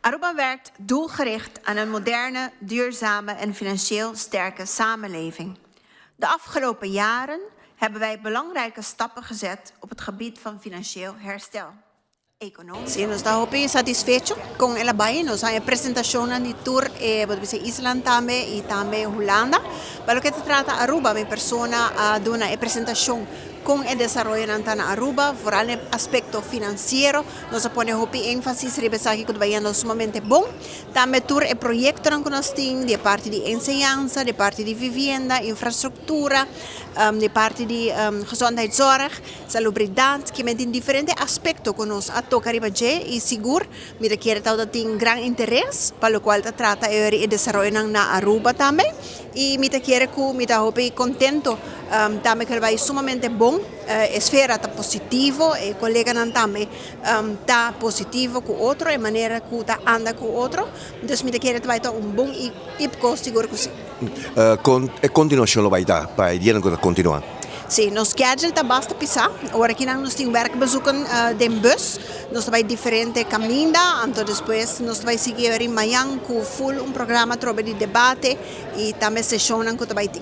Aruba werkt doelgericht aan een moderne, duurzame en financieel sterke samenleving. De afgelopen jaren hebben wij belangrijke stappen gezet op het gebied van financieel herstel. Economisch. Si, nos ta hopi satisfecho con el a bay. Nos a e presentacionnan di tur e bo ta bisa islan tambe y tambe Hulanda. Pa loke ta trata Aruba, mi persona a duna e presentacion con e desaroyonan ta na Aruba, vooral den aspecto financiero. Nos a pone hopi enfasis riba esaki cu ta bayendo sumamente bon. Tambe tur e proyectonan cu nos tin di e parti di enseñansa, di e parti di vivienda, infrastructura, di e parti di gezondheidszorg, Salubridad, kimen tin diferente aspecto cu nos a toca riba dje y sigur mi ta kere tawata tin gran interes pa locual ta trata e desaroyonan na Aruba tambe y mi ta kere cu mi ta hopi contento tambe cu el bay sumamente bon, e esfera ta positivo, e coleganan tambe ta positivo cu otro, e manera cu ta anda cu otro, dus mi ta kere ta bay ta un bon IPCO sigur cu si. Con e continuacion lo bay ta pa e dianan cu ta continua? Sí, nos schedule ta basta pisá. Ora kinan nos tin werkbezoeken den bus. Nos ta bai diferente caminda, anto despues nos ta bai sigui ori mañan cu full un programa atrobe di debate y tambe sesionnan cu ta bai tin.